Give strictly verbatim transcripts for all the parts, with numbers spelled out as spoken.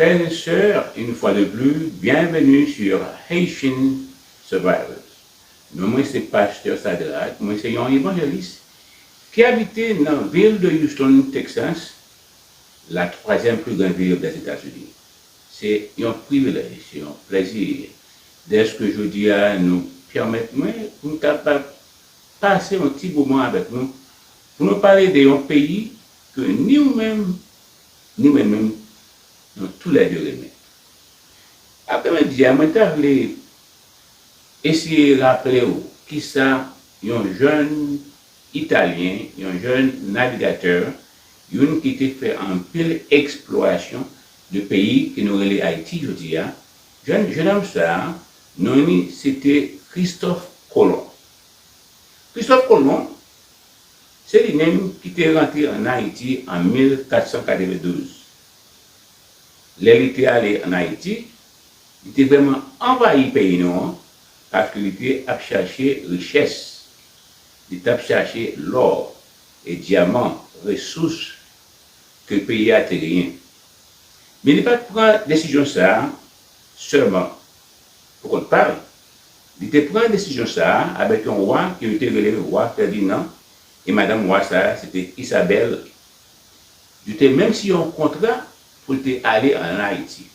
Frères et sœurs, une fois de plus, bienvenue sur Haitian Survivors. Non mwen se Pastè Sadrac, mwen se yon evanjelis ki abite nan vil de Houston, Texas, la twazyèm pli gran vil dèzetazini. Se yon privilèj, se yon plèzi dèske jodi a nou pèmèt mwen pou m kapab pase yon ti moman avèk nou pou nou pale de yon peyi ke ni ou menm ni mwen menm nou toulède renmen. Apremidi a, mwen ta vle eseye raple w kisa yon jèn Italyen, yon jèn navigatè, youn ki te fè anpil eksplorasyon de peyi ke nou rele Ayiti jodi a, jèn jennonm sa a, non li se te Christophe Colomb. Christophe Colomb, se li menm ki te rantre ann Ayiti an mil kat san katrevendouz. Lè li te ale ann Ayiti, li te vrèman anvayi peyi nou an, paske li te ap chache richès, li t ap chache lò e dyaman, resous ke peyi a te genyen. Men li pa t pran desizyon sa a sèlman pou kont pa l. Li te pran desizyon sa a avèk yon wa ke yo te rele wa Fèdinan, e madanm wa sa a se te Isabèl. Yo te menm siyen yon kontra pou l te ale ann Ayiti.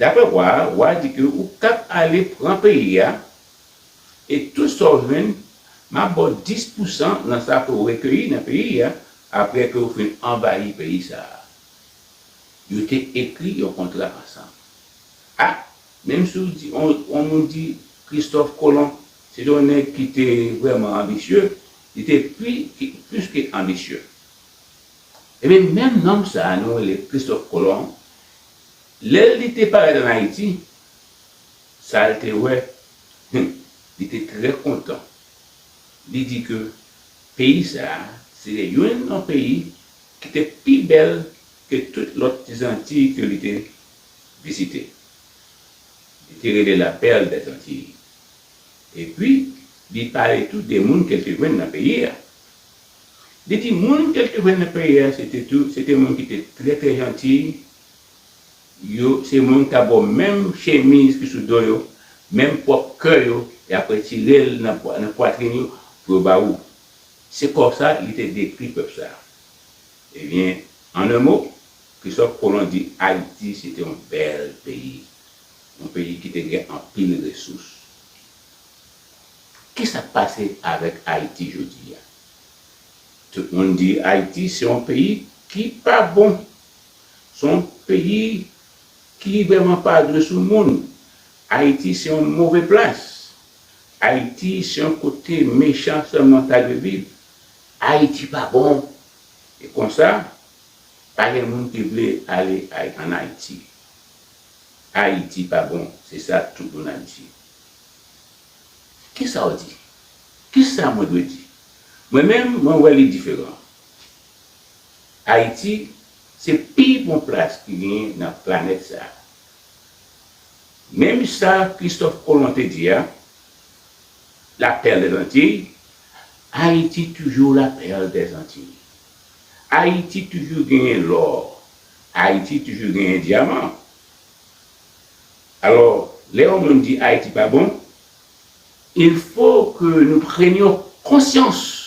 Daprè wa a, wa a di ke ou kab ale pran peyi a, e tout sa w jwenn, m ap ba w dis pousan nan sa ke w rekeyi nan peyi a, apre ke w fin anvayi peyi sa a. Yo te ekri yon kontra ansanm. A, menm si w di, on, on moun di Christophe Colomb, se te yon nèg ki te vrèman anbisye, li te pli, ki, plis ke anbisye. Ebyen, menm nonm sa a, nou rele Christophe Colomb, lè li te parèt ann Ayiti, sa l te wè, hmm, li te trè kontan. Li di ke peyi sa a, se te youn nan peyi ki te pi bèl ke tout lòt ti Zantiy ke li te vizite. Li te rele la perle des Antilles. Epi, li pale tou de moun ke l te jwenn nan peyi a. Li di moun ke l te jwenn nan peyi a, se te tou, se te moun ki te trè, trè janti. Yo, se moun k ap ba w menm chemiz ki sou do yo, menm pwòp kè yo, y ap retire l nan pwa-, nan pwatrin yo pou yo ba ou. Se konsa li te dekri pèp sa a. Ebyen, en un mot, Christophe Colomb di Ayiti se te yon bèl peyi, yon peyi ki te gen anpil resous. Kisa k pase avèk Ayiti jodi a? Tout moun di Ayiti se yon peyi ki pa bon. Se yon peyi ki vrèman pa dwe sou moun. Ayiti se yon move plas. Ayiti se yon kote mechan sèlman ta dwe viv. Ayiti pa bon. E konsa, pa gen moun ki vle ale Ay-, ann Ayiti. Ayiti pa bon, se sa tout moun ap di. Kisa w di? Kisa mwen dwe di? Mwen menm, mwen wè li diferan. Ayiti se pi bon plas ki genyen nan planèt sa a. Menm sa Christophe Colomb te di a, la perle des Antilles, Ayiti toujou la perle des Antilles. Ayiti toujou genyen lò. Ayiti toujou genyen dyaman. Alò, lè yon moun di Ayiti pa bon, il faut que nous prenions conscience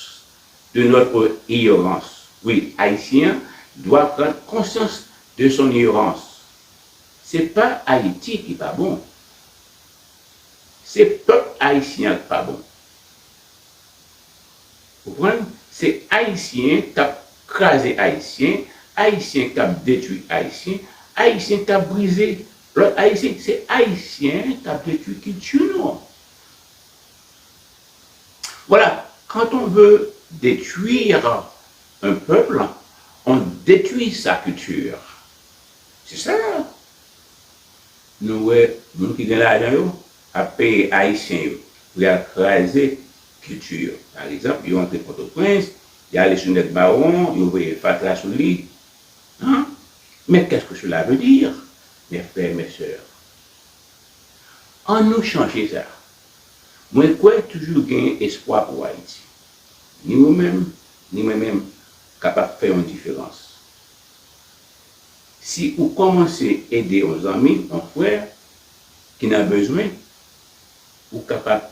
de notre ignorance. Oui, Ayisyen dwa pran konsyans de son ignorans. Se pa Ayiti ki pa bon. Se pèp ayisyen an k pa bon. Konprann? Se Ayisyen k ap kraze Ayisyen, Ayisyen k ap detwi Ayisyen, Ayisyen k ap brize lòt Ayisyen. Se Ayisyen k ap detwi kilti nou an. Voilà, quand on veut détruire un peuple, on détruit sa culture. C'est ça. Nou wè moun ki gen lajan yo ap peye Ayisyen yo pou y al kraze kilti yo. Pa egzanp, yo antre Pòtoprens, y ale sou nèg Mawon, yo voye fatra sou li. Hein? Mais qu'est-ce que cela veut dire, mes frères, mes sœurs? Ann nou chanje sa. Mwen kwè toujou gen espwa pou Ayiti. Ni ou menm, ni mwen menm kapab fè yon diferans. Si ou kòmanse ede yon zanmi, yon frè ki nan bezwen, ou kapab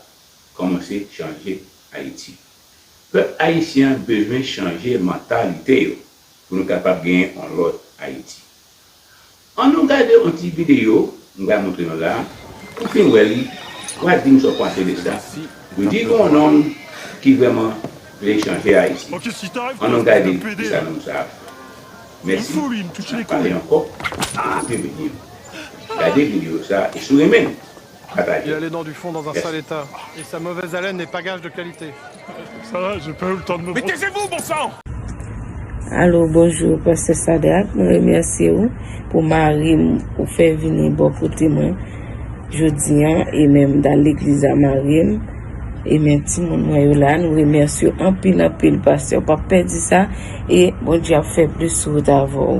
kòmanse chanje Ayiti. Pèp ayisyen an bezwen chanje mantalite yo pou nou kapab genyen yon lòt Ayiti. Ann nou gade yon ti videyo m pral montre nou la. Ou fin wè li, w a di m sa w panse de sa. Yo di gen yon nonm ki vrèman vle chanje Ayiti. Ann nou gade kisa nonm sa a fè. Mèsi. N ap pale ankò. Gade videyo sa a, e si w renmen l, pataje. Il a les dents du fond dans un sale état. Et sa mauvaise haleine n'est pas gage de qualité. Ça va, j'ai pas eu le temps de me... Mais taisez-vous, bon sang! Alo, bonjou, Pastè Sadrak. Mwen remèsye w pou mari m ou fè vini bò kote mwen jodi a, e menm m t al legliz a mari m, e menm timoun mwen yo la. Nou remèsye w anpil, anpil, Pastè. Ou p ap pèdi sa, e Bondye ap fè plis wout avè w.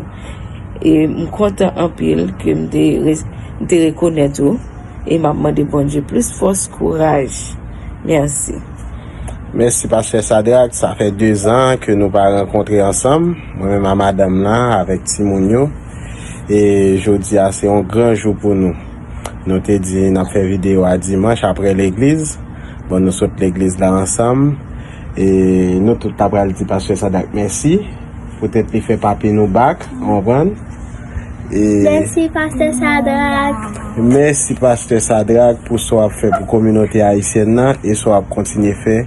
E m kontan anpil ke m te, m te rekonèt ou. E m ap mande Bondye plis fòs, kouraj. Mèsi. Mèsi, Pastè Sadrak. Sa fè dezan ke nou pa rankontre ansanm, mwen menm a madanm lan, avèk timoun yo. E jodi a, se yon gran jou pou nou. Nou te di n ap fè videyo a dimanch apre legliz. Bon, nou sot legliz la ansanm. E nou tout ta pral di Pastè Sadrak mèsi. Poutèt li fè papi nou bak, ou konprann? E Mèsi, Pastè Sadrak. Mèsi, Pastè Sadrak, pou sa w ap fè pou kominote ayisyèn nan e sa w ap kontinye fè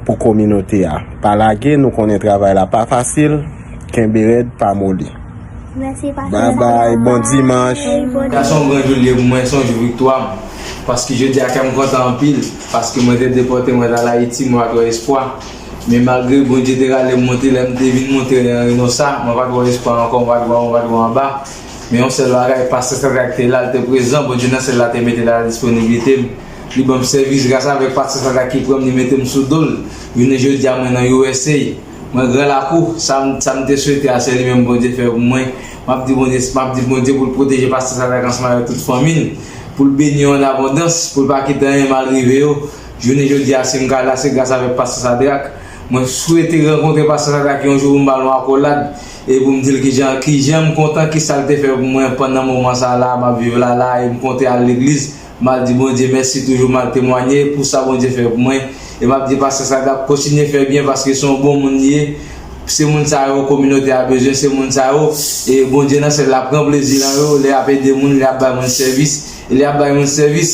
pou kominote a. Pa lage, nou konnen travay la pa fasil. Kenbe rèd, pa moli. Mèsi, Pastè Bye bye, Sadrak. Bon dimanch. Bon Sa se yon gran jou l ye pou mwen, se yon jou viktwa. Paske jodi a kè m kontan anpil, paske mwen te depòte, mwen t al Ayiti, mwen pa t wè espwa. Men malgre Bondye te rale m monte, lè m te vin monte nan Reynosa, mwen pa t wè espwa ankò, mwen pa t wè, mwen pa t wè anba. Men yon sèl bagay, Pastè Sadrak te la, l te prezan, Bondye nan syèl la te mete l a la disponiblite m. Li ban m sèvis, gras avèk Pastè Sadrak ki pran m, li mete m sou do l. Jounen jodi a, mwen nan U S A. Mwen gran lakou, sa m, sa m te swete a, se li menm Bondye fè pou mwen. M ap di Bondye, m ap di Bondye pou l pwoteje Pastè Sadrak ansanm avèk tout fanmi l, pou l beni yo an abondans, pou l pa kite anyen mal rive yo. Jounen jodi a, si m ka la, se gras avèk Pastè Sadrak. Mwen swete rankontre Pastè Sadrak yon jou pou m ba l yon akolad e pou m di l kijan, kijan m kontan, kisa l te fè pou mwen pandan moman sa la, m ap viv la la, e m konte al legliz. M al di Bondye mèsi toujou, m al temwanye pou sa Bondye fè pou mwen. E m ap di Pastè Sadrak kontinye fè byen paske se yon bon moun li ye. Se moun sa yo kominote a bezwen, se moun sa yo. E Bondye nan syèl la pran plezi nan yo, lè y ap ede moun, lè y ap bay moun sèvis. E lè y ap bay moun sèvis,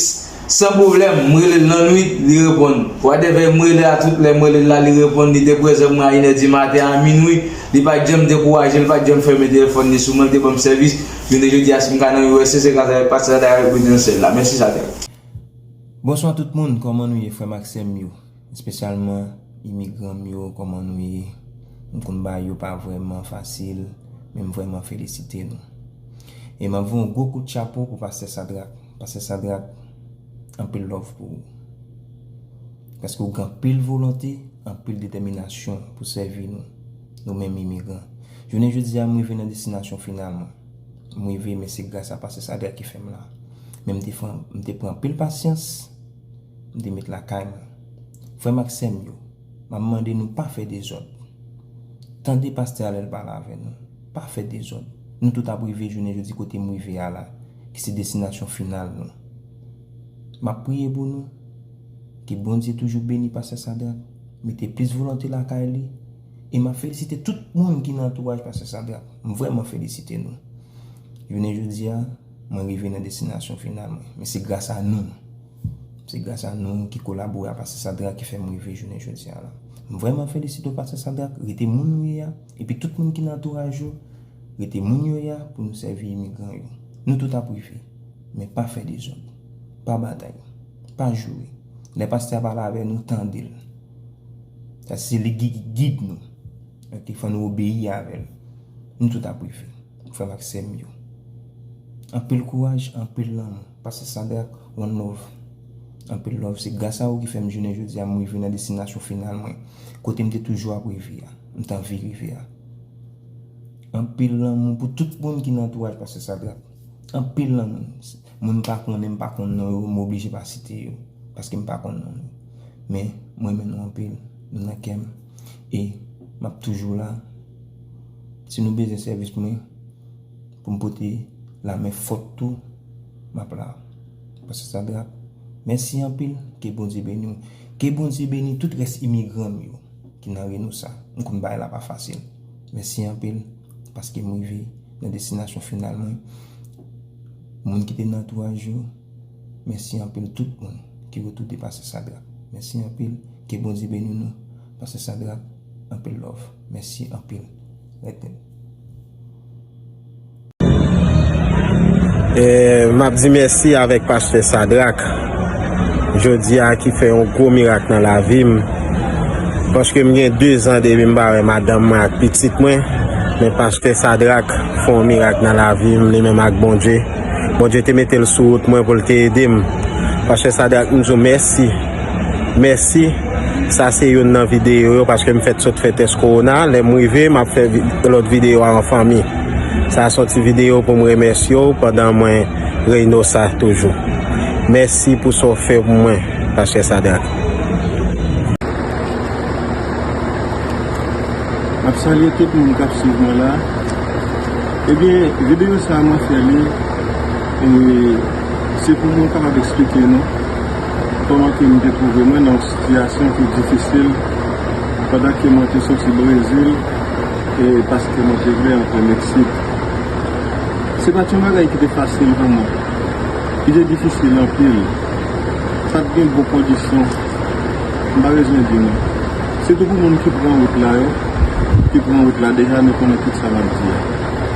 san pwoblèm, m rele l nan nwit, li reponn. Whatever, m rele a tout lè, m rele l la, li reponn, li te prezan mwen a inè di maten, a minwi. Li pa t janm dekouraje, li pa t janm fèmen telefòn li sou mwen, li te ban m sèvis. Jounen jodi a, si m ka nan U S A, se gras avèk Pastè Sadrak avèk Bondye nan syèl la. Mèsi Sadrak. Bonswa tout moun, kòman nou ye, frè m ak sè m yo? Espesyalman imigran m yo, kòman nou ye? M konn bagay yo pa vrèman fasil, men m vrèman felisite nou. E m ap voye yon gwo kout chapo pou Pastè Sadrak. Pastè Sadrak, anpil love pou ou. Paske ou gen anpil volonte, anpil detèminasyon pou sèvi nou, nou menm imigran. Jounen jodi a, m rive nan destinasyon final mwen. M rive, men se gras a Pastè Sadrak ki fè m la. Men m te fè, m te pran anpil pasyans, m te met lakay mwen. Frè m ak sè m yo, m ap mande nou pa fè dezòd. Tande pastè a lè l pale avè nou. Pa fè dezòd. Nou tout ap rive jounen jodi kote m rive a la, ki se destinasyon final nou. M ap priye pou nou. Ke Bondye toujou beni Pastè Sadrak, mete plis volonte lakay li. E m ap felisite tout moun ki nan antouraj Pastè Sadrak. M vrèman felisite nou. Jounen jodi a, mwen rive nan destinasyon final mwen. Men se gras a nou. Se gras a nou ki kolabore a Pastè Sadrak ki fè m rive jounen jodi a la. M vrèman felisite w Pastè Sadrak, rete moun ou ye a, epi tout moun ki nan antouraj ou, rete moun yo ye a pou nou sèvi imigran yo. Nou tout ap rive, men pa fè dezòd, pa batay, pa joure. Lè pastè a pale avè nou, tande l. Sa se li ki gid nou. Ok, fò nou obeyi avè l. Nou tout ap rive. Frè m ak sè m yo. Anpil kouraj, anpil lanmou. Pastè Sadrak, one love. Anpil love. Se gras a ou ki fè m jounen jodi a m rive nan destinasyon final mwen. Kote m te toujou ap rive a. M t anvi rive a. Anpil lanmou pou tout moun ki nan antouraj Pastè Sadrak. Anpil lanmou. Moun m pa konnen, m pa konn non yo, m oblije pa site yo. Paske m pa konn non yo. Men, mwen renmen nou anpil. Nou nan kè m. E m ap toujou la. Si nou bezwen sèvis mwen, pou m pote lamen fòt tou, m ap la. Pastè Sadrak, mèsi anpil, ke Bondye beni w. Ke Bondye beni tout rès imigran m yo ki nan Reynosa. M konn bagay la pa fasil. Mèsi anpil, paske m rive nan destinasyon final mwen. Moun ki te nan antouraj yo, mèsi anpil tout moun ki otou de Pastè Sadrak. Mèsi anpil, ke Bondye beni nou. Pastè Sadrak, anpil love. Mèsi anpil. Rete. E, m ap di mèsi avèk Pastè Sadrak, jodi a ki fè yon gwo mirak nan lavi m. Paske m gen dezan depi m pa wè madanm mwen ak pitit mwen, men Pastè Sadrak fè yon mirak nan lavi m, li menm ak Bondye. Bondye te mete l sou wout mwen pou l te ede m. Pastè Sadrak, m di w mèsi. Mèsi. Sa se youn nan videyo yo, paske m fèk sot fè tès kowona. Lè m rive, m ap fè vi- lòt videyo a an fanmi. Sa a sòti videyo pou m remèsye w pandan mwen Reynosa toujou. Mèsi pou sa w fè pou mwen, Pastè Sadrak. M ap salye tout moun k ap swiv mwen la. Ebyen, videyo sa a mwen fè li, e, se pou mwen kapab eksplike nou kòman ke m te twouve mwen nan yon sitiyasyon ki difisil pandan ke mwen te soti Brezil e paske mwen te vle antre Meksik. Se pa t yon bagay ki te fasil pou mwen. Li te difisil anpil. Pa t gen bon kondisyon. M pa bezwen di nou. Sitou pou moun ki pran wout la yo, ki pran wout la deja, nou konnen tout sa m ap di a.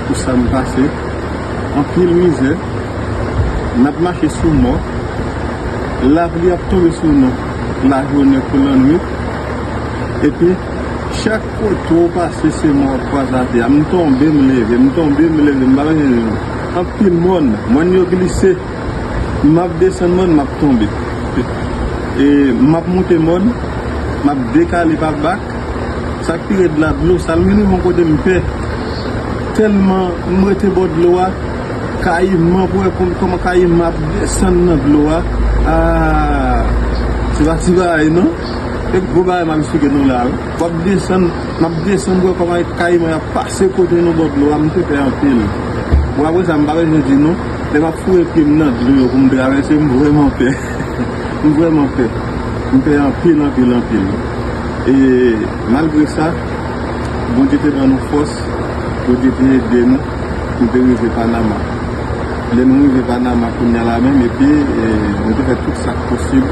Pou sa m pase, anpil mizè, n ap mache sou mò, lapli ap tonbe sou nou, lajounen kou lannwit, epi chak kote w pase se mò w ap kwaze atè a. M tonbe, m leve, m tonbe, m leve, m pa bezwen di nou. Anpil mòn, mòn yo glise. M ap desann mòn, m ap tonbe. E m ap moute mòn, m ap dekale pa bak. Sa k pi rèd la, dlo sal. M vin rive yon kote m pè. Tèlman m rete bò dlo a, kayiman, pou wè kòm- kòman kayiman ap desann nan dlo a. Ah, se pa ti bagay non. E gwo bagay m ap esplike nou la wi. W ap desann, m ap desann pou wè kòman kayiman y ap pase kote nou bò dlo a, m te pè anpil. Bon, apre sa, m pa bezwen di nou, lè m ap foure pye m nan dlo yo pou m travèse, m vrèman pè. M vrèman pè. M pè anpil, anpil, anpil. E malgre sa, Bondye te ban nou fòs, Bondye te ede nou, nou te rive Panama. Lè nou rive Panama kounye a la menm, epi e, nou te fè tout sa k posib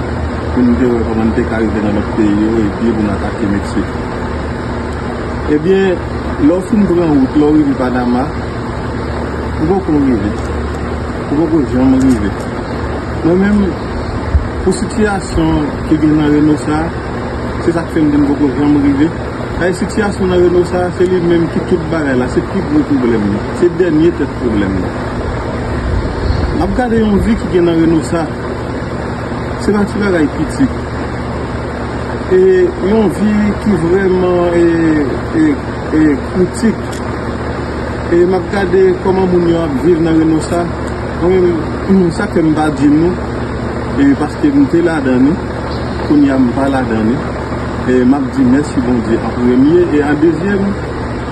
pou nou te wè kòman nou te ka rive nan lòt peyi yo, epi pou nou atake Meksik. Ebyen, lè w fin pran wout, lè w rive Panama, ou poko rive. Ou poko janm rive. Mwen menm, pou sitiyasyon ki gen nan Reynosa, se sa k fè m di m poko janm rive. Ay, sitiyasyon nan Reynosa, se li menm ki tout bagay la, se pi gwo pwoblèm nan, se dènye tèt pwoblèm nan. M ap gade yon vi ki gen nan Reynosa, se pa ti bagay piti. E yon vi ki vrèman e, e, e kritik. E m ap gade kòman moun yo ap viv nan Reynosa. Mwen menm, sa k fè m pa di nou, e paske m te ladan li, kounye a m pa ladan li. E m ap di mèsi Bondye an premye, e an dezyèm,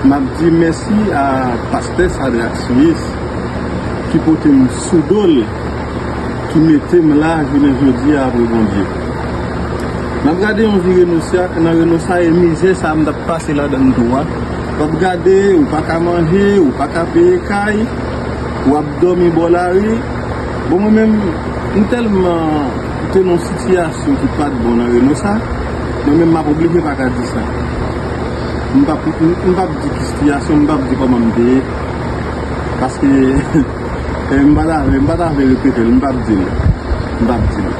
m ap di mèsi a pastè Sadrak Smith ki pote m sou do l, ki mete m la jounen jodi a apre Bondye. M ap gade yon vi Reynosa, nan Reynosa e mizè sa a m t ap pase ladan l tou a. W ap gade, ou pa ka manje, ou pa ka peye kay, w ap dòmi bò lari. Bon, mwen menm, m tèlman te nan yon sitiyasyon ki pa t bon nan Reynosa, mwen menm m ap oblije pa ka di sa. M p ap, m, m p ap di ki sitiyasyon, m p ap di kòman m te ye. Paske, e, m pa ta vle, m pa ta vle repete l, m p ap di l. M p ap di l.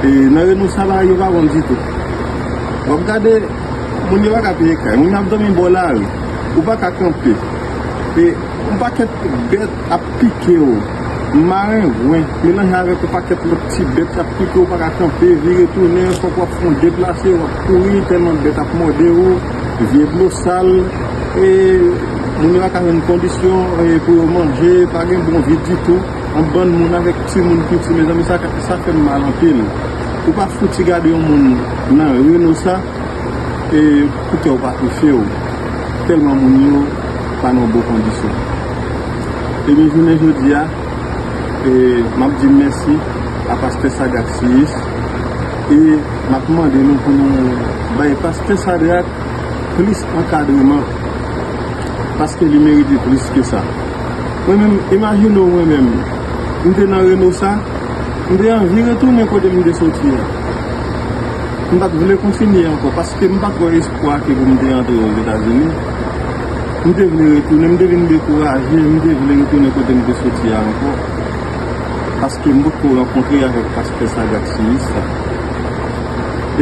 E nan Reynosa bagay yo pa bon ditou. W ap gade, moun yo pa ka peye kay. Moun yo ap dòmi bò lari. Ou pa ka kanpe. E yon pakèt bèt ap pike w. Marengwen, melanje avèk yon pakèt lòt ti bèt k ap pike w, ou pa ka kanpe, vire tounen, fòk w ap fè yon deplase, w ap kouri, tèlman bèt ap mòde w, vye dlo sal, e moun yo pa ka jwenn kondisyon, e pou yo manje, pa gen bon vi ditou. Yon bann moun avèk timoun piti, mezanmi, sa, sa fè m mal anpil. Ou pa fouti gade yon moun nan Reynosa, e pou kè w pa touche w, tèlman moun yo pa nan bon kondisyon. Ebyen, jounen jodi a, e, m ap di mèsi a pastè Sadrak Siyis e m ap mande nou pou nou bay pastè Sadrak plis ankadreman, paske li merite plis ke sa. Mwen menm, imajine w mwen menm, m te nan Renosa, m te anvi retounen kote m te soti a. M pa t vle kontinye ankò, paske m pa t wè espwa ke pou m te antre Ozetazini. M te vle retounen, m te vin dekouraje, m te vle retounen kote m te soti a ankò. Paske m potko rankontre avèk pastè Sadrak Siyis sa.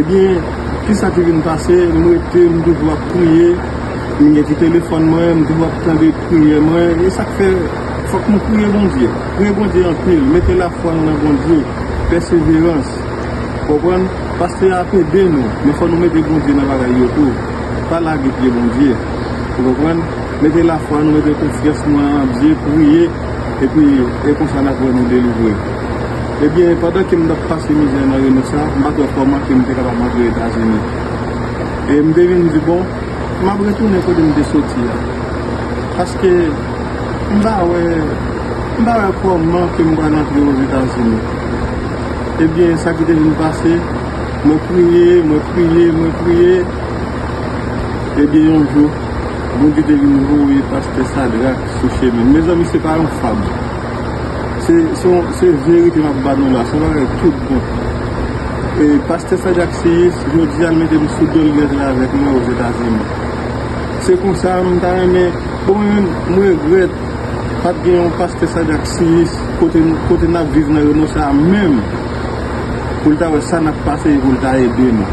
Ebyen, kisa ki vin pase? M rete, m toujou ap priye, m gen ti telefòn mwen, m toujou ap tande priyè mwen, e sa k fè fòk nou priye Bondye. Priye Bondye anpil, mete lafwa nou nan Bondye, pèseverans. Konprann? Pastè a ap ede nou, men fò nou mete Bondye nan bagay yo tou. Pa lage pye Bondye. Ou konprann? Mete lafwa nou, mete konfyans nou nan Dye, priye, epi e konsa n ap wè nou delivre. Ebyen, pandan ke m t ap pase mizè nan Renosa, m pa t wè kòman ke m te kapab antre Etazini. E m te vin di, bon, m ap retounen kote m te soti a. Paske m pa wè, m pa wè kòman ke m pral antre Ozetazini. Ebyen, sa ki te vin pase, mwen priye, mwen priye, mwen priye. Ebyen, yon jou, Bondye te vin voye pastè Sadrak sou chemen m. Mezanmi, se pa yon fab. Se, se, yon- se verite m ap ba nou la. Se yon bagay tout bon. E pastè Sadrak Siyis, jodi a, l mete m sou do l, l antre avèk mwen Ozetazini. Se konsa, m ta renmen, bon, mwen menm, m regrèt pa t gen yon pastè Sadrak Siyis kote, kote n ap viv nan Renosa a menm, pou l ta wè sa n ap pase e pou l ta ede nou.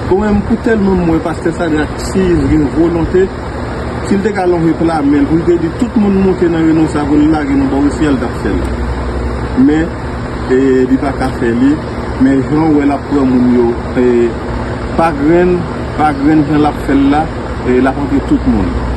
Bon, mwen menm, pou tèlman m wè pastè Sadrak Siyis gen volonte, si l te ka lonje pla men l pou l te di tout moun moute nan Renosa pou l lage nou bò isi a, l t ap fè l. Men, e, li pa ka fè li. Men jan w wè l ap pran moun yo, e, pa grenn, pa grenn jan l ap fè l la, e, l ap antre tout moun.